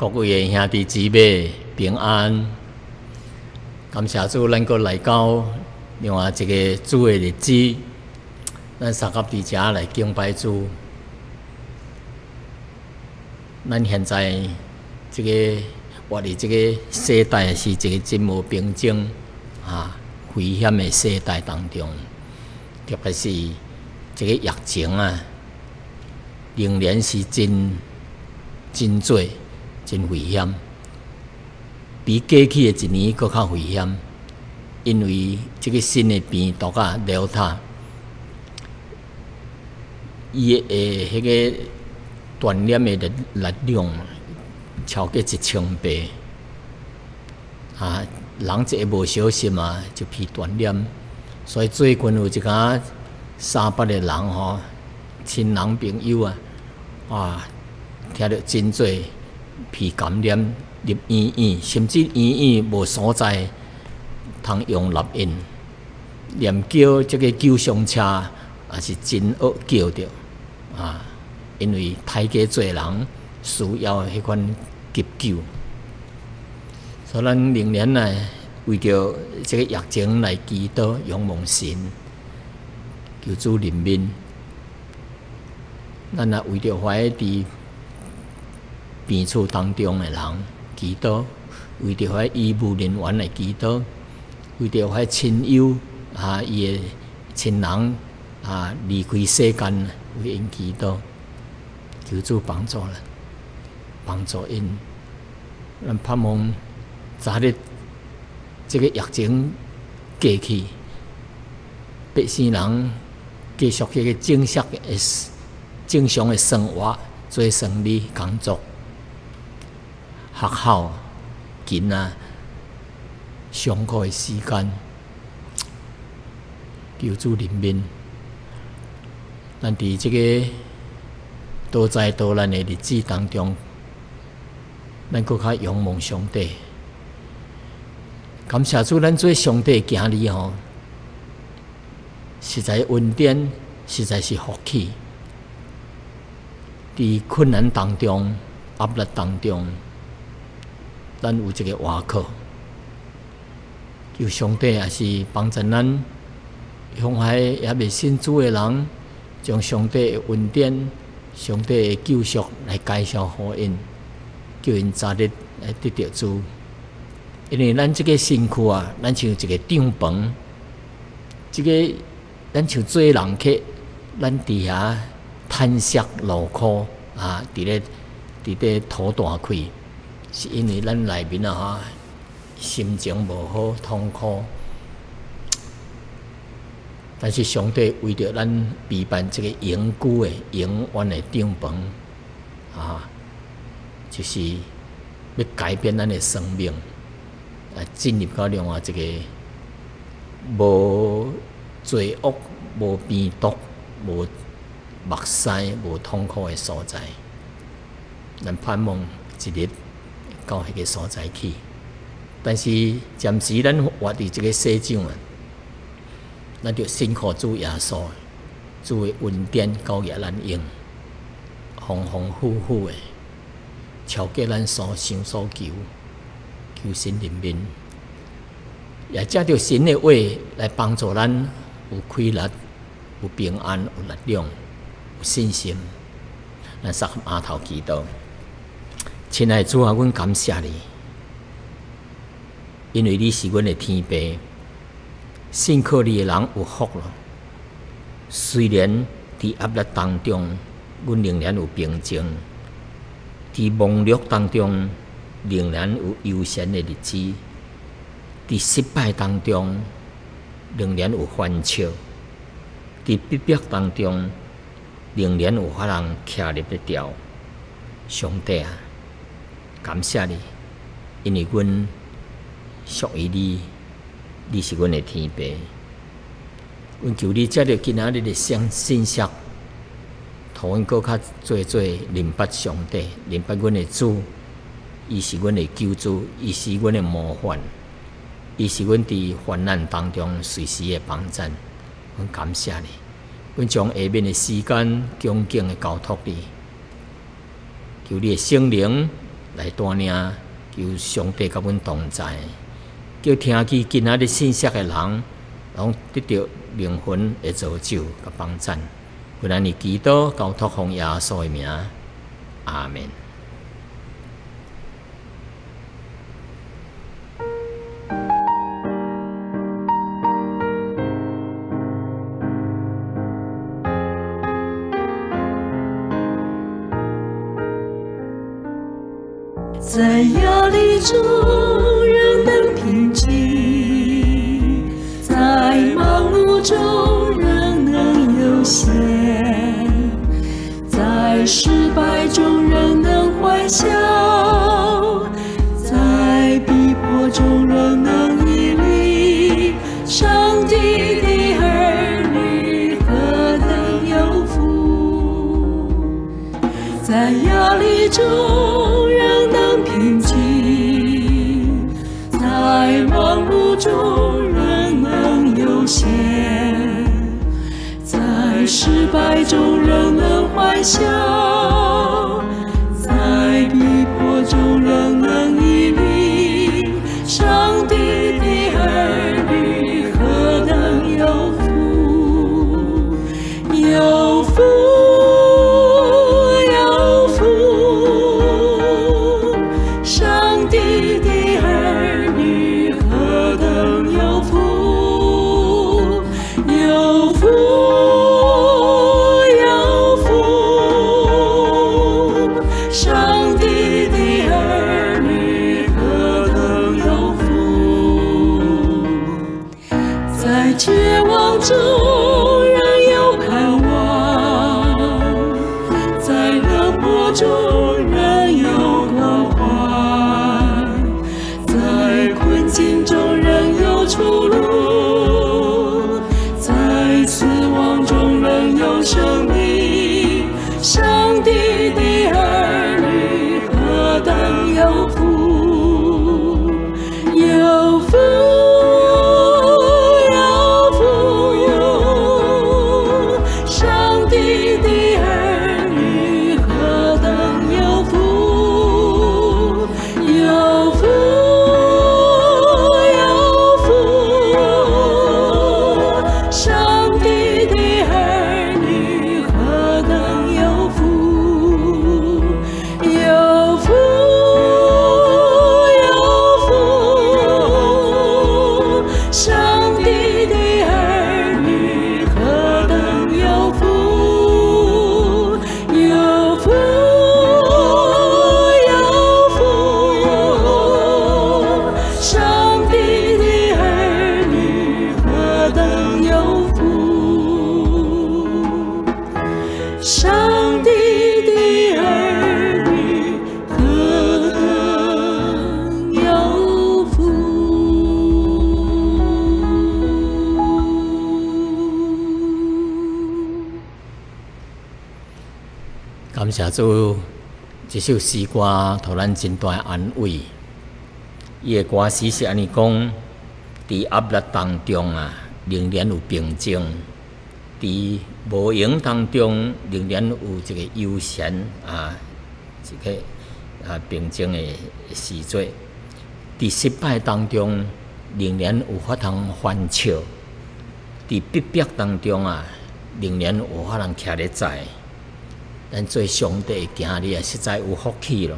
各位的兄弟姊妹平安，感謝主，咱閣來到另外一个主的日子，咱相合佇遮來敬拜主。咱現在這个活佇這个世代是一个真無平靜啊、危險的世代當中，特別是這个疫情啊，仍然是真真濟、真危險，比過去的一年閣較危險，因為這个新的病毒啊，Delta，伊的彼个傳染的力量超過1000倍，啊，人一个無小心啊，就被傳染。所以最近有一寡300个人吼，親人朋友啊，啊，聽著真濟被感染入醫院，甚至醫院無所在通容納𪜶，連叫這个救傷車也是真惡叫著啊，因為太過濟人需要彼款急救，所以咱仍然呢為著這个疫情來祈禱，仰望神，求主憐憫。咱也為著懷佇病厝當中的人祈禱，為著遐醫務人員來祈禱，為著遐親友啊，伊的親人啊離開世間，為𪜶祈禱，求主幫助咱，幫助𪜶。咱盼望早日這个疫情過去，百姓人繼續彼个正式的正常的生活，做生理工作、學校、囡仔上課的時間，求主憐憫。咱佇這个多災多難的日子當中，咱閣較仰望上帝。感謝主，咱做上帝的囝兒吼，實在恩典，實在是福氣。佇困難當中、壓力當中，咱有一个倚靠。求上帝也是幫助咱，向遐猶未信主的人，將上帝的恩典、上帝的救贖來介紹予𪜶，叫𪜶早日來得著主。因為咱這个身軀啊，咱像一个帳篷，這个咱像做人客，咱佇遐嘆息勞苦啊，佇咧吐大氣，是因為咱內面啊，心情無好，痛苦。但是上帝為著咱備辦這个永久的、永遠的帳篷，啊，就是欲改變咱的生命，來進入到另外一个無罪惡、無病毒、無目屎、無痛苦的所在。咱盼望一日到彼个所在去。但是暫時咱活佇這个世上啊，咱著信靠主耶穌，主的恩典夠額咱用，豐豐富富的，超過咱所想所求，求神憐憫，也藉著神的話來幫助咱有氣力、有平安、有力量、有信心。咱雙額頭祈禱，親愛的主啊，阮感謝你，因為你是阮的天父，信靠你的人有福囉。雖然佇壓力當中，阮仍然有平靜；佇忙碌當中，仍然有悠閒的日子；佇失敗當中，仍然有歡笑；佇逼迫當中，仍然有法通徛立得牢。上帝啊，感謝你，因為阮屬於你，你是阮的天父。阮求你藉著今仔日的信信息，予阮閣較濟濟認捌上帝，認捌阮的主，伊是阮的救主，伊是阮的模範，伊是阮佇患難當中隨時的幫贊。阮感謝你，阮將下面的時間恭敬的交託你，求你的聖靈來帶領，求上帝佮阮同在，叫聽見今仔日信息的人，攏得著靈魂的造就佮幫贊。阮按呢祈禱交託奉耶穌的名，阿們。在壓力中仍能平靜，在忙碌中仍能悠閒，在失敗中仍能歡笑，在逼迫中仍能屹立。上帝的兒女何等有福！在壓力中仍能平靜，在忙碌中仍能悠閒，在失敗中仍能歡笑，在逼迫中仍能屹立。上帝的兒女何等有福！有福！有福！上帝的兒女何等有福！有福！有福！上帝的兒女何等有福！在絕望中仍有盼望，在冷漠中仍有關懷，在困境中仍有出路，在死亡中仍有生命。上帝的兒女何等有福！有福！有福！上帝的兒女何等有福！有福！有福！上帝的兒女何等有福！有福！有福！上帝的兒女何等有福！有福！有福！上帝的兒女何等有福！上帝的兒女何等有福！感謝主，這首詩歌予咱真大的安慰。伊的歌詞是按呢講：佇壓力當中啊，仍然有平靜；佇無閒當中，仍然有一個悠閒啊，一個平靜的時節；佇失敗當中，仍然有法通歡笑；佇逼迫當中啊，仍然有法通徛咧在。咱做上帝的囝兒啊，實在有福氣咯。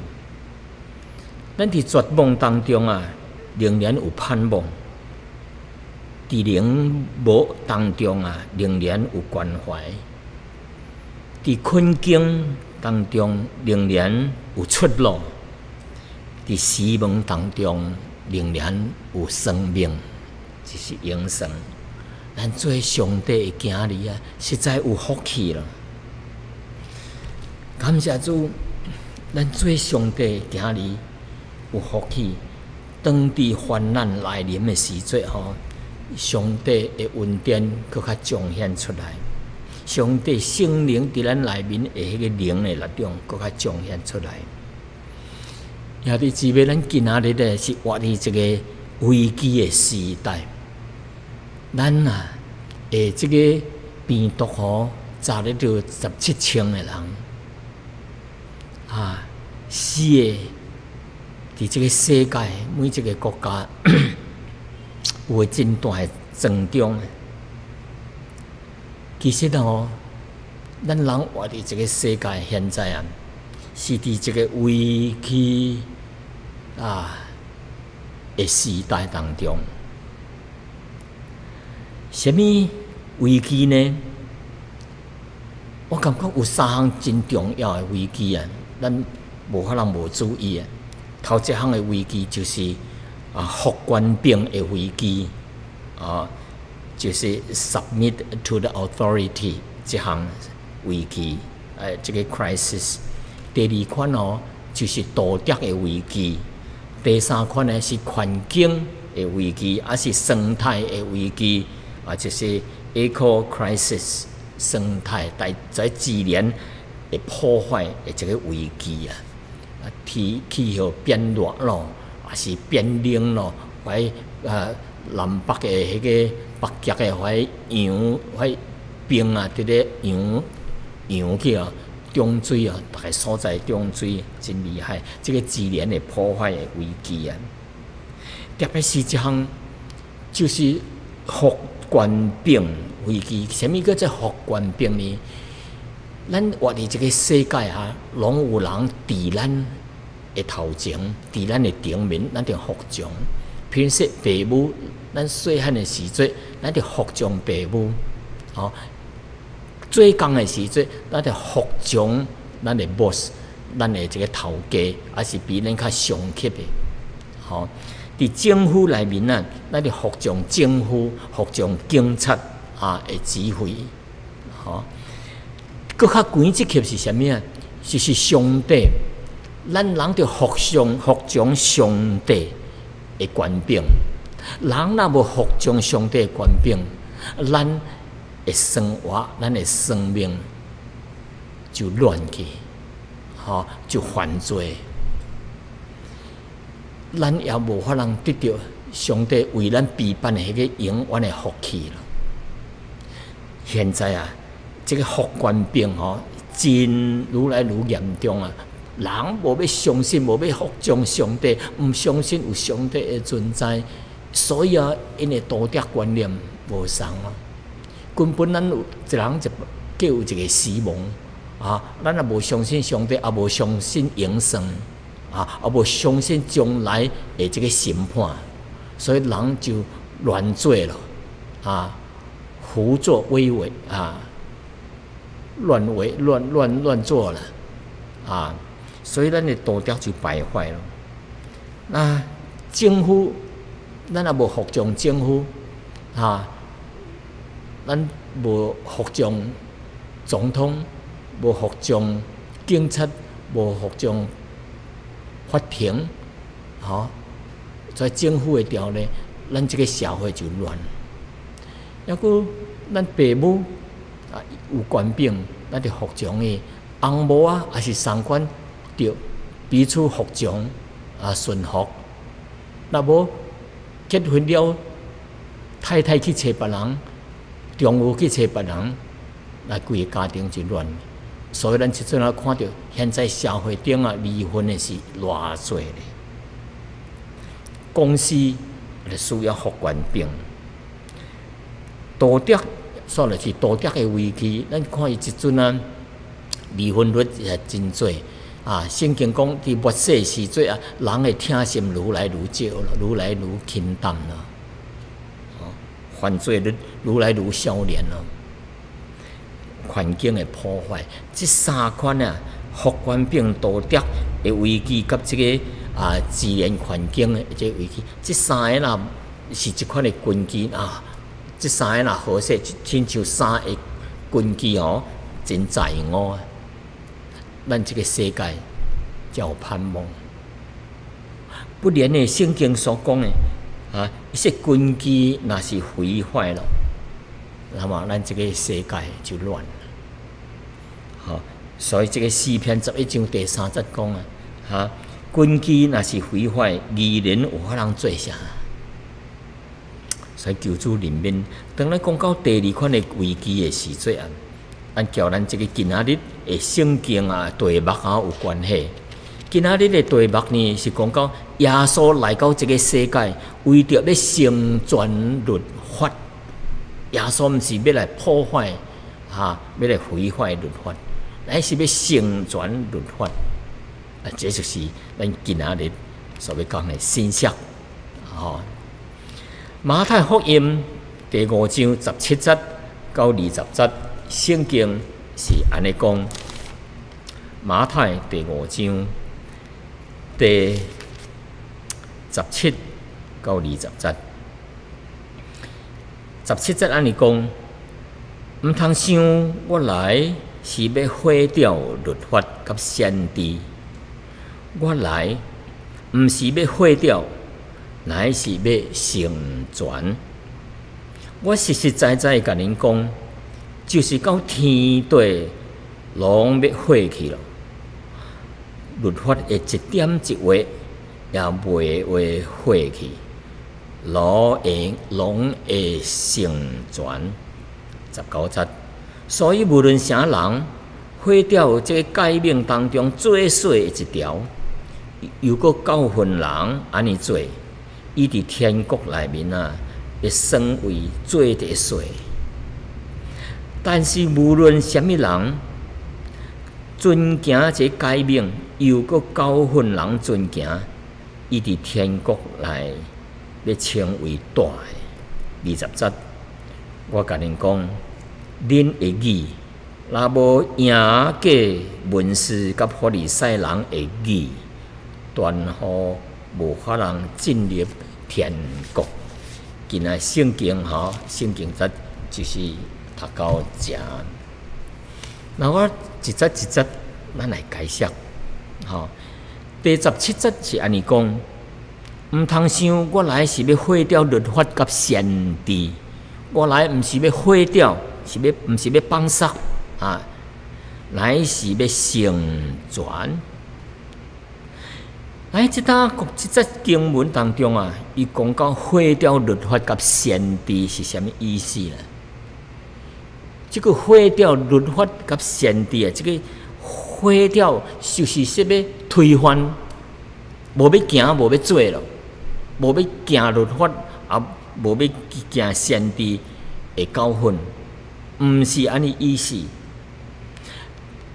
咱佇絕望當中啊，仍然有盼望；佇冷漠當中啊，仍然有關懷；佇困境當中，仍然有出路；佇死亡當中，仍然有生命，這是永生。咱做上帝的囝兒啊，實在有福氣咯。感謝主，咱做上帝的囝兒有福氣。當佇患難來臨的時陣吼，上帝的恩典閣較彰顯出來。上帝聖靈佇咱內面的彼個靈的力量閣較彰顯出來。兄弟姊妹，咱今仔日咧是活佇一個危機的時代。咱啊，會這個病毒吼，炸了著17千個人，啊，死的佇這个世界每一个國家有個真大的爭中。其實吼，咱人活佇這个世界，現在啊，是佇這个危機啊的時代當中。啥物危機呢？我感覺有三項真重要的危機啊，咱無可能無注意啊。頭一項的危機就是啊，服權柄的危機啊，就是 submit to the authority 這項危機，這个 crisis。第二款哦，就是道德的危機。第三款呢是環境的危機，抑是生態的危機，啊，就是 eco crisis，生態大在自然的破壞的這个危機啊，啊，天氣候變熱咯，抑是變冷咯，或南北的彼个北極的彼洋彼冰啊，佇咧溶溶去啊，漲水啊，逐个所在漲水真厲害，這个自然的破壞的危機啊，特別是這項就是服權柄危機。啥物叫做服權柄呢？咱活佇這个世界啊，攏有人佇咱的頭前，佇咱的頂面，咱著服從。譬如說，爸母，咱細漢的時陣，咱著服從爸母，吼。做工的時陣，咱著服從咱的 boss，咱的這个頭家，抑是比咱較上級的，吼。佇政府內面啊，咱著服從政府，服從警察啊的指揮，吼。閣較懸一級是啥物啊？就是上帝，咱人著服從上帝的權柄。人若無服從上帝的權柄，咱的生活，咱的生命就亂去，吼，就犯罪。咱也無法通得著上帝為咱備辦的彼个永遠的福氣咯。現在啊，這个服權柄吼，真愈來愈嚴重啊！人無欲相信，無欲服從上帝，毋相信有上帝的存在，所以啊，𪜶的道德觀念無仝啊。根本咱有一人一各有一个死亡啊！咱若無相信上帝，也無相信永生啊，也無相信將來的這个審判，所以人就亂做了啊，胡作非為啊，亂為亂亂亂做了啊，所以咱的道德就敗壞了。那政府，咱若無服從政府啊，咱無服從總統，無服從警察，無服從法庭，吼，在政府的條例，咱這个社會就亂。抑閣咱爸母啊有權柄，咱著服從伊；翁某啊，也是仝款，著彼此服從啊順服。若無結婚了，太太去揣別人，丈夫去揣別人，那規个家庭就亂。所以咱這陣啊看著現在社會頂啊離婚的是偌濟咧。公司就需要服權柄，道德煞來是道德的危機。咱看伊這陣啊，離婚率也真濟啊。聖經講，佇末世時陣啊，人的疼心愈來愈少了，愈來愈輕淡了。犯罪率愈來愈少年咯，環境的破壞，這三款啊，服權柄、道德的危機，佮這个啊自然環境的這个危機，這三个若是這款的根基啊，這三個若好勢，親像三个根基哦，真在乎，咱這个世界才有盼望。不然呢，聖經所講的啊，一些根基若是毀壞了，那麼咱這个世界就亂了。好，所以這个詩篇11章第三節講啊，哈，根基若是毀壞，義人有法通做啥？所以求主憐憫。當咱講到第二款的危機的時陣啊，咱叫咱這个今仔日的聖經啊題目啊有關係。今仔日的題目呢，是講到耶穌來到這个世界，為著欲成全律法。耶穌毋是欲來破壞，哈，欲來毀壞律法，乃是欲成全律法。啊，這就是咱今仔日所欲講的信息。吼，馬太福音第五章十七節到二十節，聖經是按呢講。馬太第五章第十七到二十節，十七節按呢講，毋通想我來是欲廢掉律法佮先知，我來毋是欲廢掉，乃是欲成全。我實實在在共恁講，就是到天地攏欲廢去囉，律法的一點一畫也袂會廢去，攏會成全。19節，所以無論啥人廢掉這个誡命當中最細的一條，又閣教訓人按呢做，伊佇天國內面啊，會算為做第細。但是無論啥物人遵行這誡命，又閣教訓人遵行，伊佇天國內欲稱為大的。20節，我共恁講，恁的義若無贏過文士佮法利賽人的義，斷乎無法通進入天國。今仔聖經吼，聖經節就是讀到遮。那我一節一節，咱來解釋。吼，第十七節是按呢講，毋通想我來是欲廢掉律法佮先知，我來毋是欲廢掉，是欲毋是欲放殺啊，乃是欲成全。哎，這搭這節經文當中啊，伊講到廢掉律法佮先知是啥物意思啦？這个廢掉律法佮先知啊，這个廢掉就是說欲推翻，無欲行，無欲做囉，無欲行律法，也無欲行先知的教訓，毋是按呢意思。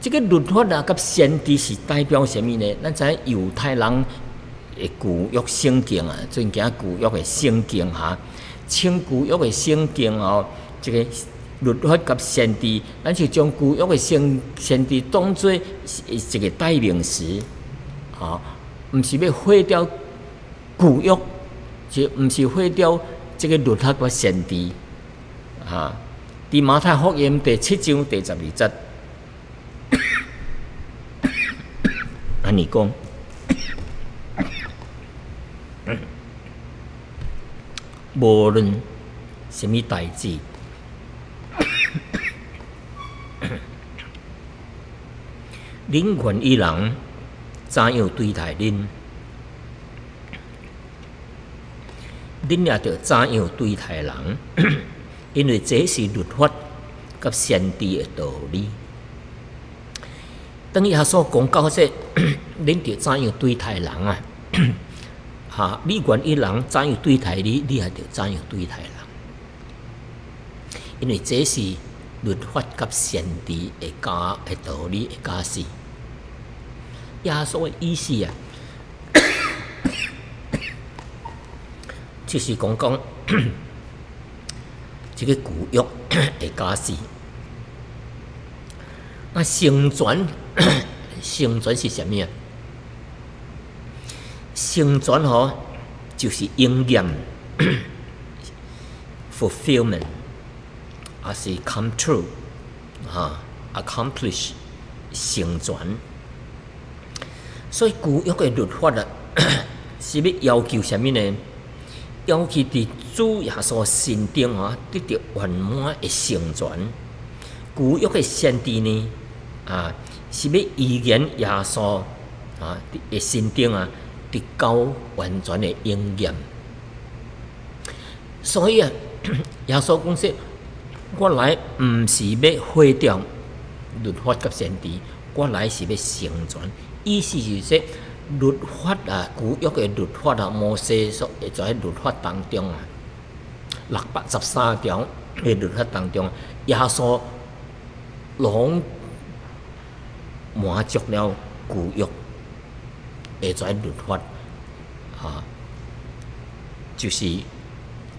這个律法啊，佮先知是代表啥物呢？咱知影猶太人的舊約聖經啊，遵行舊約的聖經哈，稱舊約的聖經哦，這个律法佮先知，咱就將舊約的聖先知當做一个代名詞，吼，毋是欲廢掉舊約，就毋是廢掉這个律法佮先知，哈。佇馬太福音第七章第十二節。按呢講，無論啥物代誌，恁願意人怎樣對待恁，恁也著怎樣對待人，因為這是律法佮先知的道理。當耶穌講到說，恁著怎樣對待人啊？哈，你願意人怎樣對待你，你也著怎樣對待人。因為這是律法佮先知的教的道理的教示。耶穌的意思啊，就是講講這个舊約的教示。那成全，成全是啥物啊？成全吼，就是應驗，fulfillment，抑是 come true，哈，accomplish，成全。所以舊約的律法啊，是欲要求啥物呢？要求佇主耶穌身頂啊，得著圓滿的成全。舊約的先知呢，啊，是欲預言耶穌啊的身頂啊，得到完全的應驗。所以啊，耶穌講說：我來毋是欲廢掉律法佮先知，我來是欲成全。意思是說，律法啊，舊約的律法啊，摩西所在律法當中啊，613條的律法當中，耶穌攏滿足了舊約的這律法，啊，就是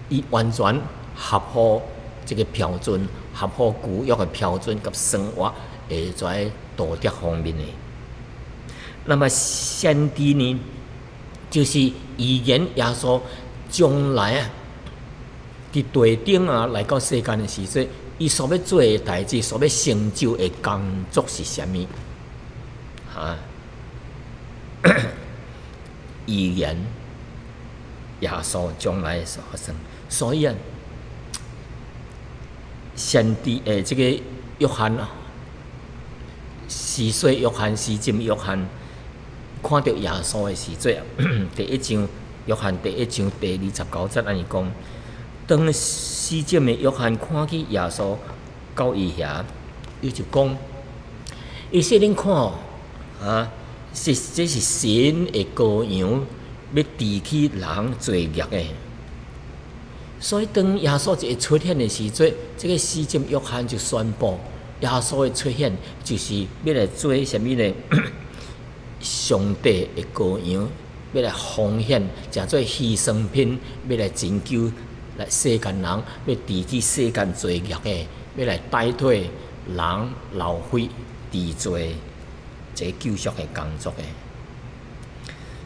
伊完全合乎這个標準，合乎舊約的標準佮生活的這道德方面的。那麼先知呢，就是預言耶穌將來啊，佇地頂啊來到世間的時陣，伊所欲做的代誌，所欲成就的工作是啥物？啊，預言耶穌將來所發生，所以啊，先知的這個約翰啊，施洗約翰、施浸約翰，看著耶穌的時陣，第一章約翰第一章第29節按呢講：當施浸的約翰看見耶穌到伊遐，伊就講：伊說恁看哦，啊，是這是神的羔羊，欲除去人罪孽的。所以當耶穌一出現的時陣，這个施浸約翰就宣布，耶穌的出現就是欲來做啥物呢？上帝的羔羊，欲來奉獻，成做犧牲品，欲來拯救來世間人，欲除去世間罪孽的，欲來代替人流血治罪，這个救贖的工作的。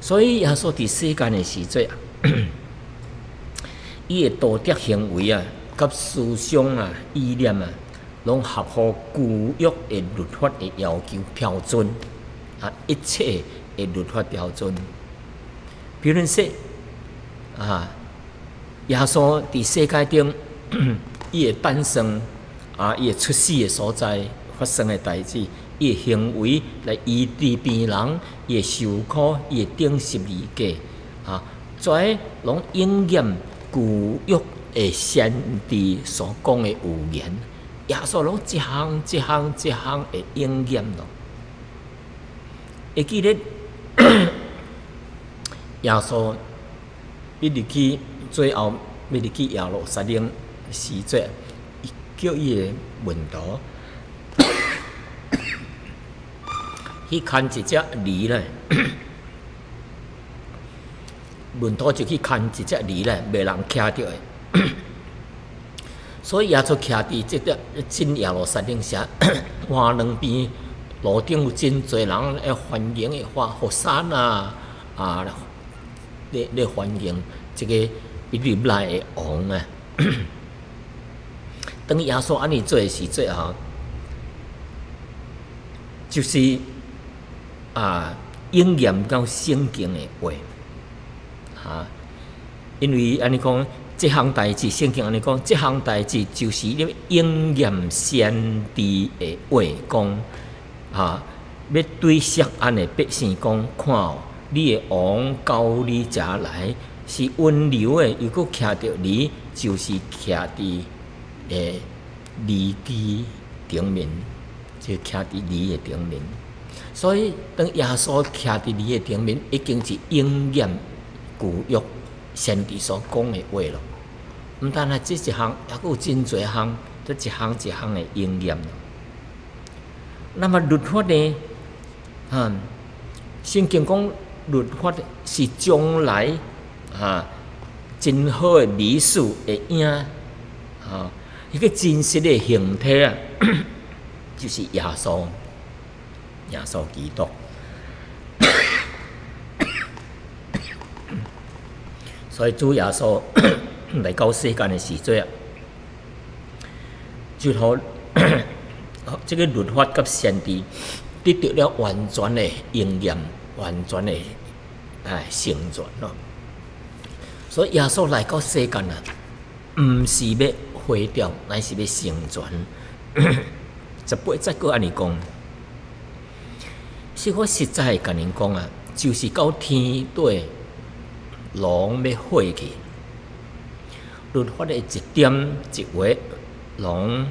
所以耶穌佇世間的時陣，伊的道德行為啊，佮思想啊、意念啊，攏合乎舊約的律法的要求標準啊，一切的律法標準。比如說，啊，耶穌佇世界頂，伊的誕生啊，伊的出世的所在，發生的代誌，伊的行為來醫治病人，伊的受苦，伊的釘十字架，啊，這攏應驗舊約的先知所講的預言，耶穌攏一項一項一項會應驗咯。會記得耶穌欲入去最後欲入去耶路撒冷時陣，伊叫伊的門徒去牽一隻驢來，門徒就去牽一隻驢來，袂人騎著的。所以耶穌徛佇這個進耶路撒冷城，看兩邊路頂有真濟人來歡迎的話，和散那啊，咧咧歡迎這个欲入來的王啊。當耶穌按呢做的時陣吼，就是啊應驗到聖經的話，哈，因為按呢講，這項代誌，聖經按呢講，這項代誌就是咧應驗先知的話講，哈，欲對錫安的百姓講，看哦，你的王到你遮來是溫柔的，又閣騎著驢，就是騎佇驢駒頂面，就騎佇驢的頂面。所以當耶穌騎佇驢的頂面，已經是應驗舊約先知所講的話咯。毋單係這一項，猶閣有真濟項，都一項一項的應驗。那麼律法呢？啊，聖經講律法是將來啊真好的美事的影，啊，彼个真實的形體啊，就是耶穌，耶穌基督。所以主耶穌來到世間的時陣啊，就予這个律法佮先知得著了完全的應驗，完全的哎成全咯。所以耶穌來到世間啊，毋是欲毀掉，乃是欲成全。18節閣按呢講，是我實在共恁講啊，就是到天地攏欲廢去，律法的一點一畫攏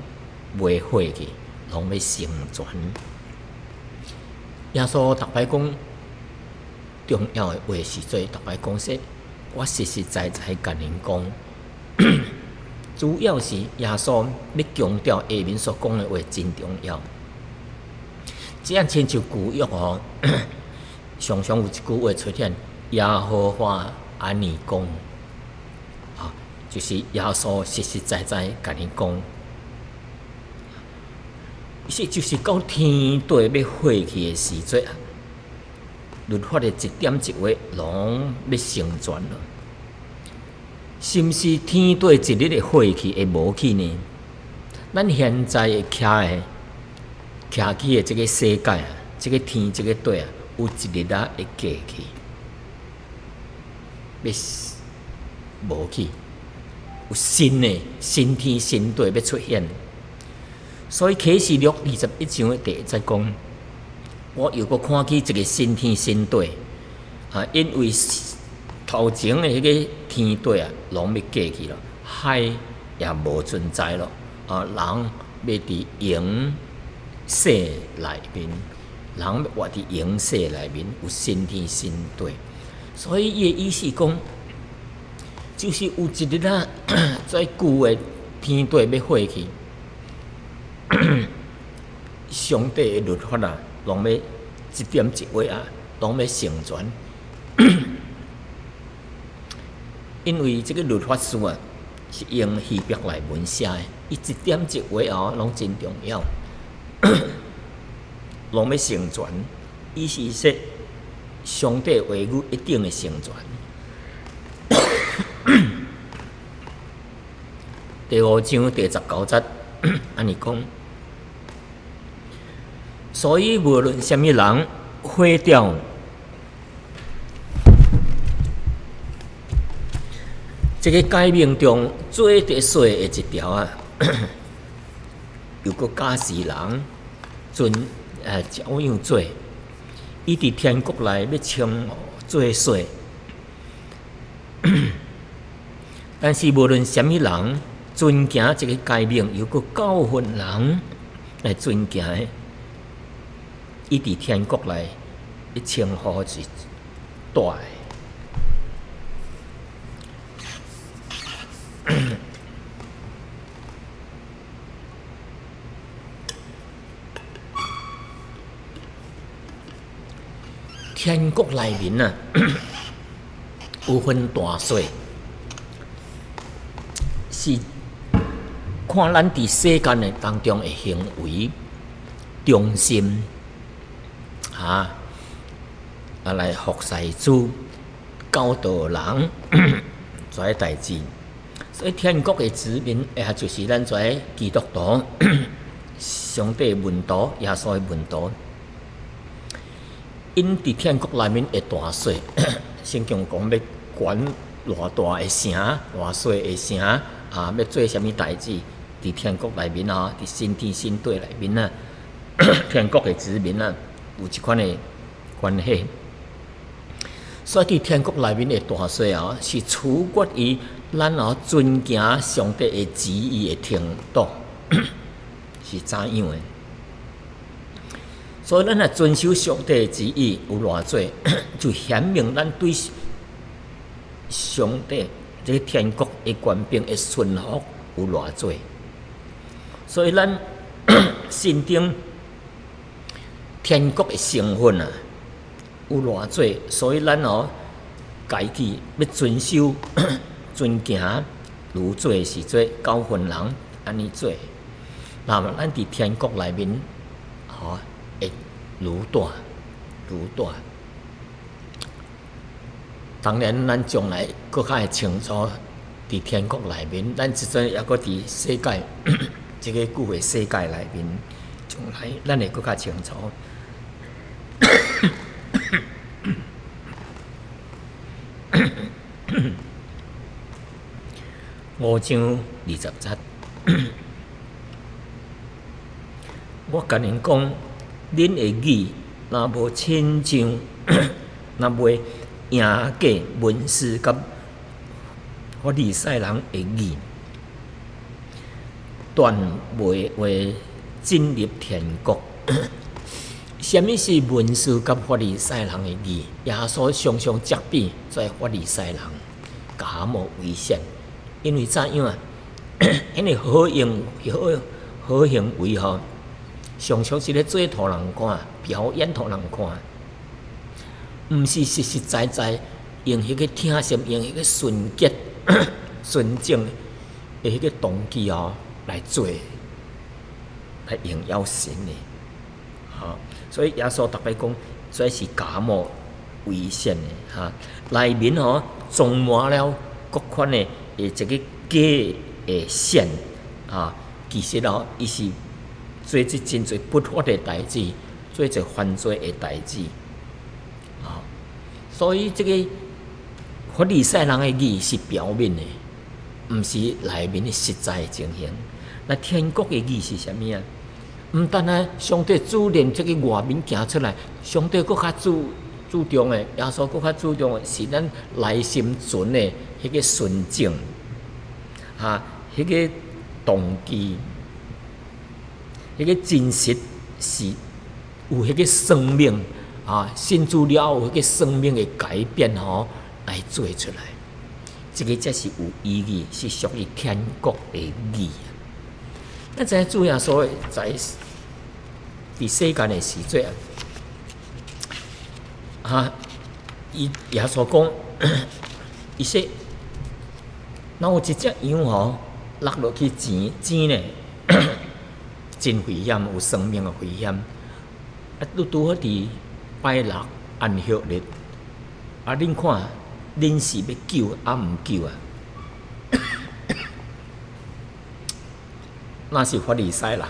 袂廢去，攏欲成全。耶穌逐擺講重要的話時陣，逐擺講說，我實實在在共恁講，主要是耶穌欲強調下面所講的話真重要。這樣親像舊約吼，常常有一句話出現，耶和華按呢講，啊，就是耶穌實實在在共恁講。是就是到天地欲廢去的時陣啊，律法的一點一畫攏欲成全了。是毋是天地一日會廢去會無去呢？咱現在會徛的、徛起的這個世界啊，這個天、這個地啊，有一日啊會過去，欲無去，有新的新天新地欲出現。所以啟示錄21章的第一節講，我又閣看見一個新天新地，啊，因為頭前的彼個天地啊，攏欲過去咯，海也無存在咯，啊，人欲佇永世內面，人欲活佇永世內面，有新天新地。所以伊的意思講，就是有一日啊，這舊的天地欲廢去。上帝的律法啊，攏欲一點一畫啊，攏欲成全。因為這個律法書啊，是用希伯來文寫的，伊一點一畫哦，攏真重要，攏欲成全。意思是說，上帝話語一定會成全。第五章第19節，按呢講。所以無論啥物人毀掉這個誡命中最特細的一條啊，又閣教示人遵照樣做，伊佇天國內欲稱呼最細。但是無論啥物人遵行這個誡命，又閣教訓人來遵行的，伊佇天國內，伊稱呼是大的。天國內面啊，有分大細，是看咱佇世間的當中的行為、忠心。啊！啊來服侍主、教導人這個代誌，所以天國的子民，也就是咱這個基督徒、上帝門徒、耶穌的門徒，𪜶佇天國內面會大細，聖經講欲管偌大的城、偌細的城，啊，欲做啥物代誌？佇天國內面啊，佇新天新地內面啊，天國的子民啊。有這款的關係，所以佇天國內面的大細啊，是取決於咱哦遵行上帝的旨意的程度，是怎樣的。所以咱若遵守上帝的旨意有偌濟，就顯明咱對上帝這個天國的權柄的順服有偌濟。所以咱心中天國的成分啊，有偌濟，所以咱哦，家己欲遵守、遵行，如做是做教訓人按呢做，那麼咱佇天國內面，吼會愈大愈大。當然，咱將來閣較會清楚，佇天國內面，咱這陣猶閣佇世界，這個舊的世界內面，將來咱會閣較清楚。5章20節，我共恁講，恁的義若無親像，若袂贏過文士佮法利賽人的義，斷袂會進入天國。啥物是文士佮法利賽人的義？耶穌常常責備這法利賽人假冒為善，因為怎樣啊？𪜶的好行好好行為吼，常常是咧做予人看，表演予人看，毋是實實在在用彼個疼心，用彼個純潔、純正的彼個動機吼來做，來榮耀神的。吼，所以耶穌逐擺講，這是假冒為善的哈，內面吼裝滿了各款的的這個假的善啊，其實哦，伊是做這真濟不法的代誌，做這犯罪的代誌，啊，所以這個法利賽人的義是表面的，毋是內面的實在的情形。那天國的義是啥物啊？毋單單上帝主念這個外面行出來，上帝閣較注注重的，耶穌閣較注重的是咱內心存的彼個純正，哈，彼個動機，彼個真實是有彼個生命啊，信主了後有彼個生命的改變吼，來做出來，這個才是有意義，是屬於天國的義。咱知影主耶穌在佇世間的時陣啊，伊耶穌講，伊說，若有一隻羊吼落落去井，井呢，真危險，有生命的危險。啊，你拄好佇拜六安息日，啊，恁看，恁是欲救抑毋救啊？若是法利賽人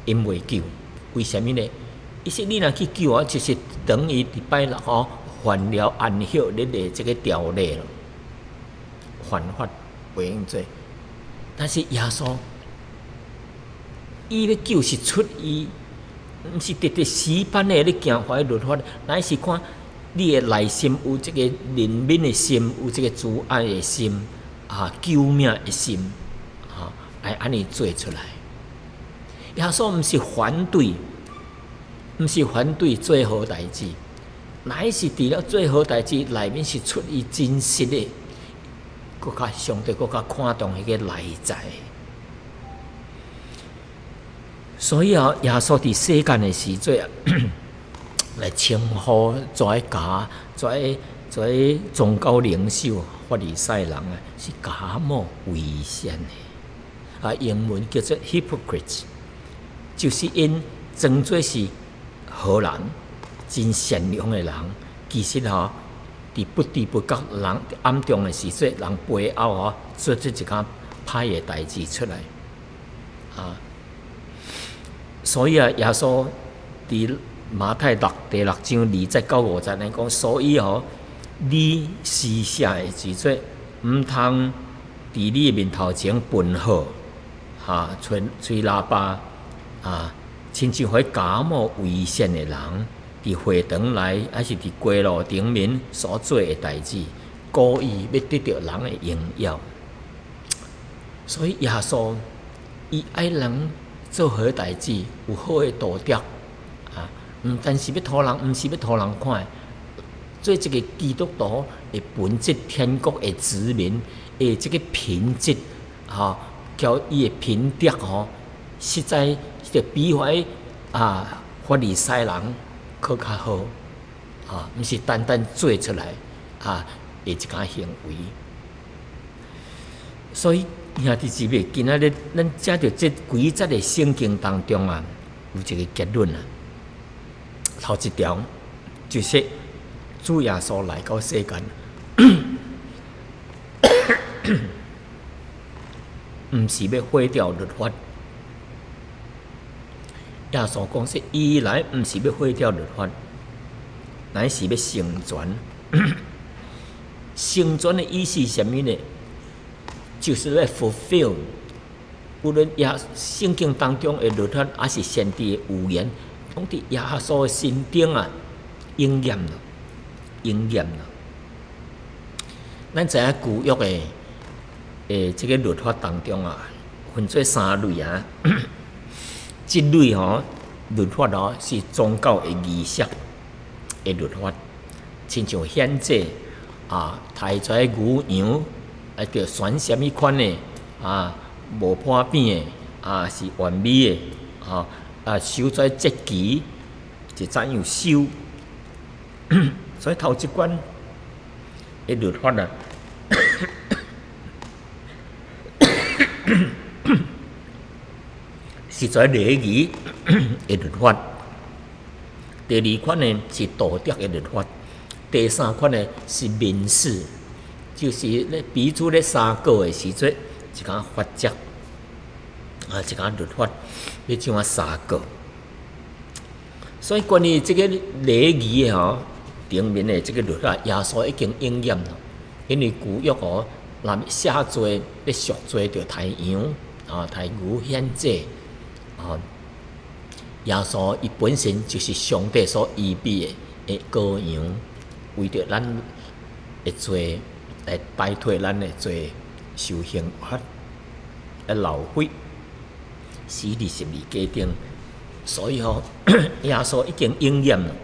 ，𪜶袂救，為啥物呢？伊說你若去救啊，就是等於佇拜六吼犯了安息日的這個條例咯，犯法袂用做。但是耶穌，伊欲救是出於，毋是直直死板的咧行法律法，乃是看你的內心有這個憐憫的心，有這個慈愛的心，啊，救命的心。來按呢做出來，耶穌毋是反對，毋是反對做好代誌，乃是佇咧做好代誌內面是出於真實的，閣較上帝閣較看重彼個內在。所以啊，耶穌佇世間的時陣啊，來稱呼這家、這這宗教領袖法利賽人啊，是假冒為善的。啊，英文叫做 hypocrite，就是𪜶裝做是好人、真善良的人，其實吼，佇不知不覺人暗中的時陣，人背後吼做出一件歹的代誌出來，啊，所以啊，耶穌佇馬太六第六章二節到五節來講，所以吼，你施捨的時陣，毋通佇你的面頭前噴號。啊，吹吹喇叭，啊，親像彼假冒為善的人，佇會堂內，抑是佇街路頂面所做的代誌，故意欲得著人的榮耀。所以耶穌伊愛人做好代誌，有好的道德，啊，毋單是欲予人，毋是欲予人看，做這個基督徒的本質，天國的子民的這個品質，吼。叫伊的品德吼，實在就比彼啊法利賽人閣較好，啊，毋是單單做出來啊的一件行為。所以兄弟姊妹，今仔日咱藉著這幾節的聖經當中啊，有一個結論啊。頭一條就是主耶穌來到世間。毋是欲廢掉律法，耶穌講說，伊來毋是欲廢掉律法，乃是欲成全。成全的意思是啥物呢？就是咧 fulfill。無論耶聖經當中的律法，抑是先知的預言，攏佇耶穌的身頂啊應驗了，應驗了。咱知影舊約的。欸，這個律法當中啊，分做三類啊。一類吼，律法哦，是宗教的儀式的律法，親像獻祭啊，刣出來牛羊，啊，著選啥物款的啊，無破病的啊，是完美的，吼啊，守這節期就怎樣守？所以頭一關的律法啊，是在禮儀的律法。第二款呢是道德的律法，第三款呢是民事，就是咧彼此咧相告的時陣，一間法則啊，一間律法欲怎啊相告。所以關於這個禮儀吼頂面的這個律法，耶穌已經應驗了，因為舊約吼，若寫罪欲贖罪，著刣羊啊，刣牛獻祭啊。耶穌伊本身就是上帝所預備的羔羊，為著咱的罪來代替咱的罪受刑罰，來流血，死佇十字架頂。所以吼，耶穌已經應驗了。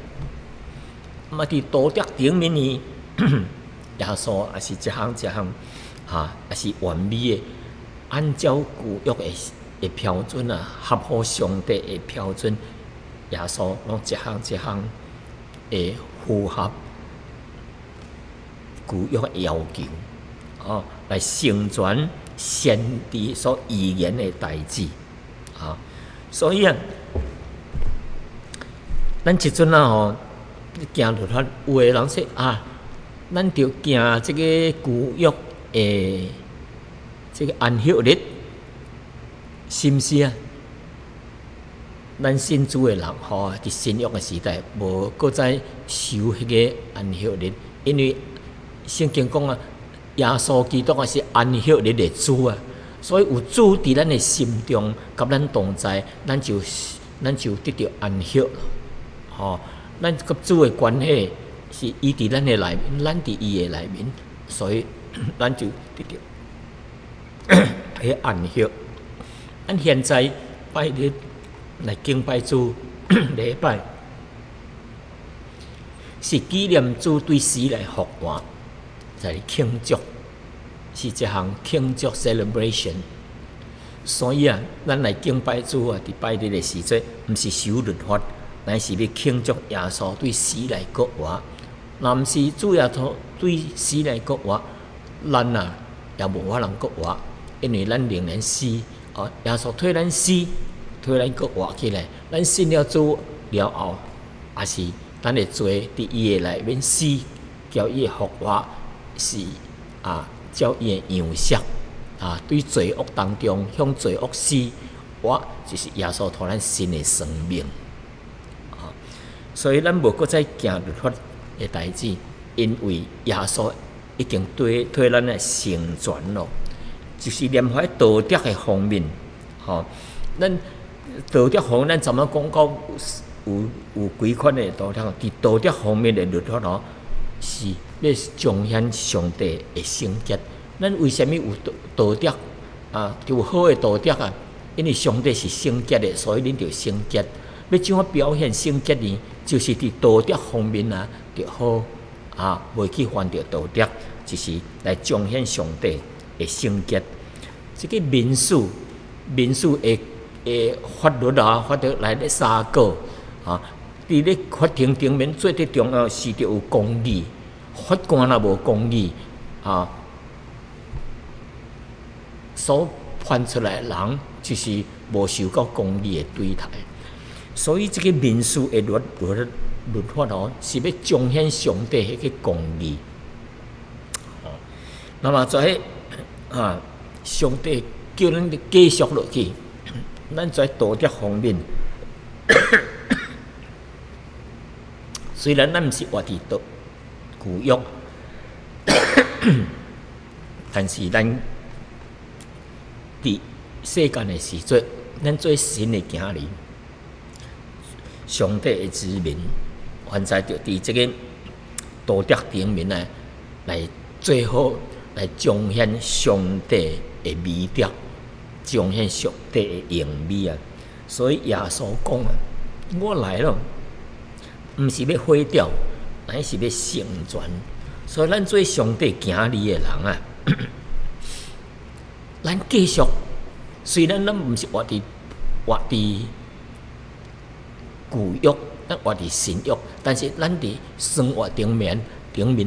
啊，佇道德頂面呢，耶穌也是一項一項，哈，也是完美的，按照舊約的標準啊，合乎上帝的標準，耶穌攏一項一項會符合舊約的要求，哦，來成全先知所預言的代誌，啊，所以啊，咱這陣啊吼，行律法，有的人說啊，咱著行這個舊約的這個安息日，是毋是啊？咱信主的人吼，佇新約的時代，無閣再守彼個安息日，因為聖經講啊，耶穌基督啊是安息日的主啊，所以有主佇咱的心中，佮咱同在，咱就得著安息了。吼，咱佮主的關係是伊佇咱的內面，咱佇伊的內面，所以咱就得著彼安息。咱現在拜日來敬拜主禮拜，是紀念主對死來復活，來慶祝，是一項慶祝 celebration。所以啊，咱來敬拜主啊，佇拜日的時陣，毋是守律法，乃是欲慶祝耶穌對死來復活。若毋是主耶穌對死來復活，咱啊也無法通復活，因為咱仍然死。哦，耶穌替咱死，替咱閣活起來。咱信了主了後，也是咱的罪佇伊的內面死，叫伊復活，是啊，照伊的樣式啊，對罪惡當中向罪惡死，活就是耶穌予咱新的生命。啊，所以咱無閣再行律法的代誌，因為耶穌已經對替咱來成全咯。就是連喺道德的方面，吼，咱道德方面，咱怎麼講講有幾款的道德？佇道德方面的律法吼，是欲彰顯上帝的聖潔。咱為啥物有道德啊？就有好的道德啊？因為上帝是聖潔的，所以恁著聖潔。欲怎樣表現聖潔呢？就是佇道德方面啊，著好啊，袂去犯著道德，就是來彰顯上帝的聖潔。這個民事的法律啊，法律來咧相告啊，佇咧法庭頂面最最重要是著有公義，法官若無公義啊，所判出來的人就是無受到公義的對待。所以這個民事的律法哦，是欲彰顯上帝彼個公義。那麼在啊，上帝叫咱繼續落去，咱在道德方面，雖然咱毋是活佇道舊約，但是咱佇世間的時陣，咱做神的囝兒，上帝的子民，現在就佇這個道德頂面呢，來最好來彰顯上帝的美德，彰顯上帝的榮美啊！所以耶穌講啊，我來了，毋是欲毀掉，乃是欲成全。所以咱做上帝囝兒的人啊，咱繼續，雖然咱毋是活佇舊約，咱活佇新約，但是咱佇生活頂面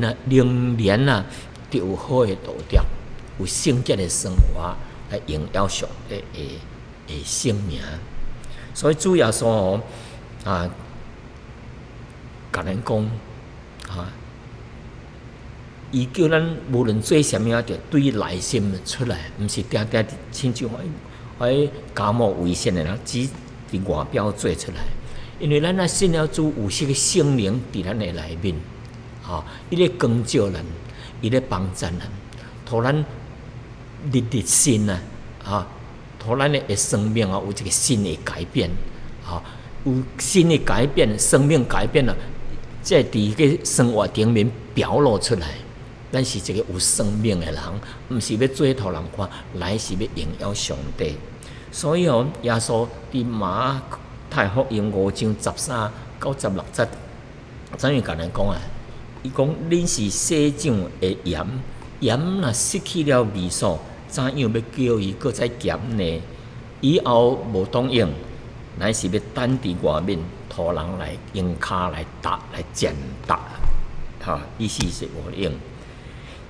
啊，仍然啊，著有好的道德，有聖潔的生活來榮耀上帝的聖名。所以主耶穌哦啊，共咱講啊，伊叫咱無論做啥物啊，著對內心出來，毋是定定親像彼假冒為善的人，只佇外表做出來。因為咱若信了主，有這個聖靈佇咱的內面，吼，伊咧光照咱，伊咧幫助咱，予咱日日新啊，吼，予咱的生命啊有一個新的改變，吼，有新的改變，生命改變了，這佇個生活頂面表露出來，咱是一個有生命的人，毋是欲做予人看，乃是欲榮耀上帝。所以哦，耶穌佇馬太福音5章13到16節，怎樣共咱講啊？伊講：恁是世上的鹽，鹽若失去了味素，怎樣欲叫伊閣再鹹呢？以後無當用，乃是欲擲佇外面，予人來用跤來踏來踐踏。哈，意思是無用。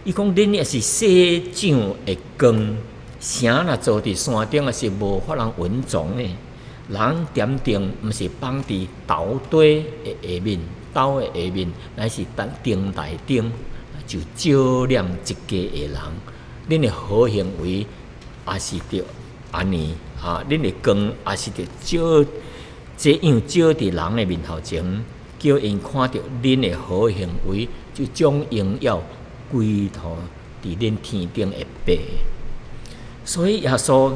伊講：恁也是世上的光，城若造佇山頂，也是無法通隱藏的。人點燈，毋是放佇斗底的下面，斗的下面，乃是佇燈臺頂，就照亮一家的人。恁的好行為也是著按呢，啊，恁的光也是著照這樣照佇人的面頭前，叫𪜶看著恁的好行為，就將榮耀歸予佇恁天頂的爸。所以耶穌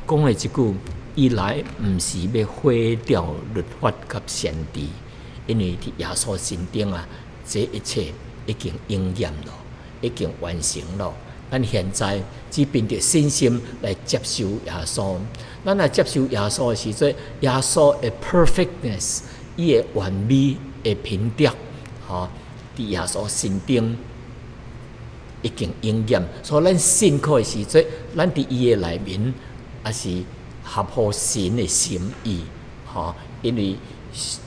講的這句，伊來毋是欲毀掉律法佮先知，因為佇耶穌身頂啊，這一切已經應驗了，已經完成了。咱現在只憑著信心來接受耶穌。咱若接受耶穌的時陣，耶穌的 perfectness，伊的完美的品德，吼，佇耶穌身頂已經應驗。所以咱信靠的時陣，咱佇伊的內面也是合乎神的心意，吼，因為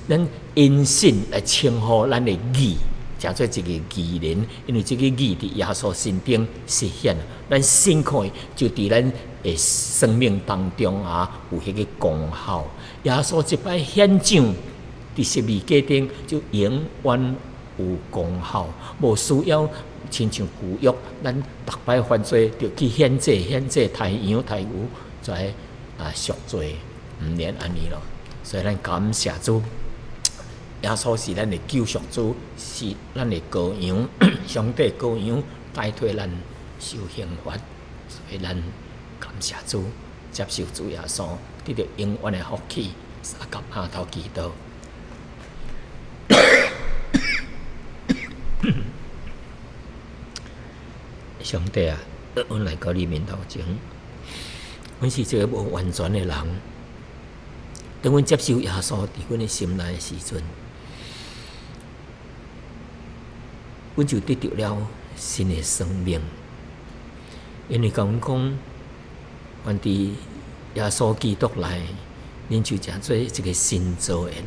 咱因信來稱呼咱的義，成做一個義人，因為這個義佇耶穌身頂實現，咱信靠伊，就佇咱的生命當中啊，有彼個功效。耶穌這擺顯彰佇十字架頂，就永遠有功效，無需要親像舊約，咱逐擺犯罪就去獻祭、獻祭殺羊、殺牛，來啊贖罪，毋免按呢咯。所以咱感謝主，耶穌是咱的救贖主，是咱的羔羊，上帝羔羊代替咱受刑罰，所以咱感謝主，接受主耶穌，得著永遠的福氣，相佮阿頭祈禱。上帝啊，阮來到你面頭前，阮是一個無完全的人。當阮接受耶穌佇阮的心內的時陣，阮就得著了新的生命。因為共阮講，凡佇耶穌基督內，恁就成做一個新造的人。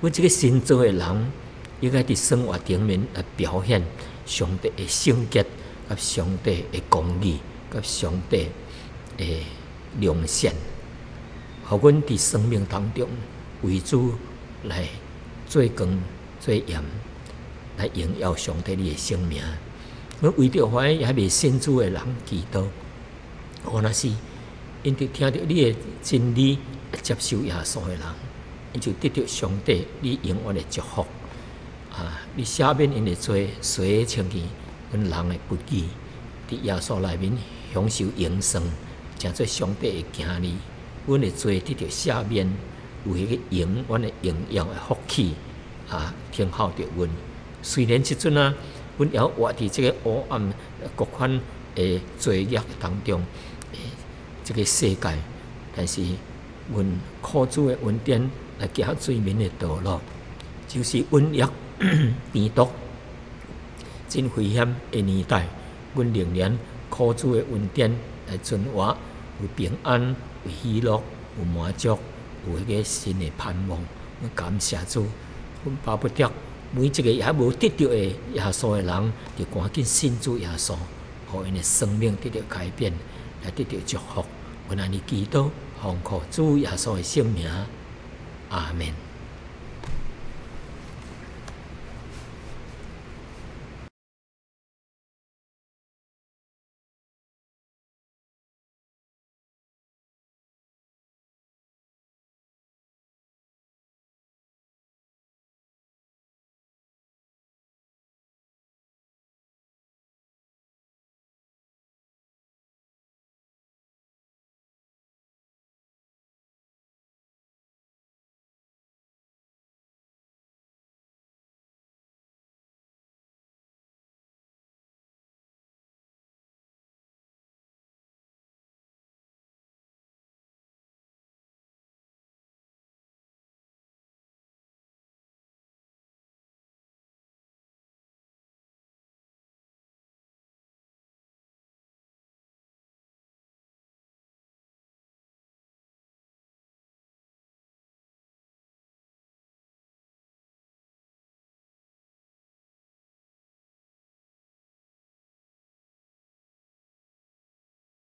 阮這個新造的人，應該佇生活頂面來表現上帝的聖潔，佮上帝的公義，佮上帝的良善，予阮佇生命當中為主來做光、做鹽，來榮耀上帝你的聖名。阮為著遐猶未信主的人祈禱，我若是𪜶著聽著你的真理，接受耶穌的人，𪜶就得著上帝你永遠的祝福。啊！你赦免𪜶的罪，洗清去阮人的不義，佇耶穌內面享受永生，成做上帝的囝兒。阮的罪得著赦免，有彼個永遠的榮耀的福氣啊，聽候著阮。雖然這陣啊，阮猶活佇這個黑暗各款的罪孽當中，這個世界，但是阮靠主的恩典，來行水面的道路，就是瘟疫病毒真危險的年代，阮仍然靠主的恩典來存活，有平安，有喜樂，有滿足，有彼個新的盼望。阮感謝主，阮巴不得每一个猶無得著的耶穌的人，就趕緊信主耶穌，予𪜶的生命得著改變，來得著祝福。阮按呢祈禱，奉靠主耶穌的聖名，阿門。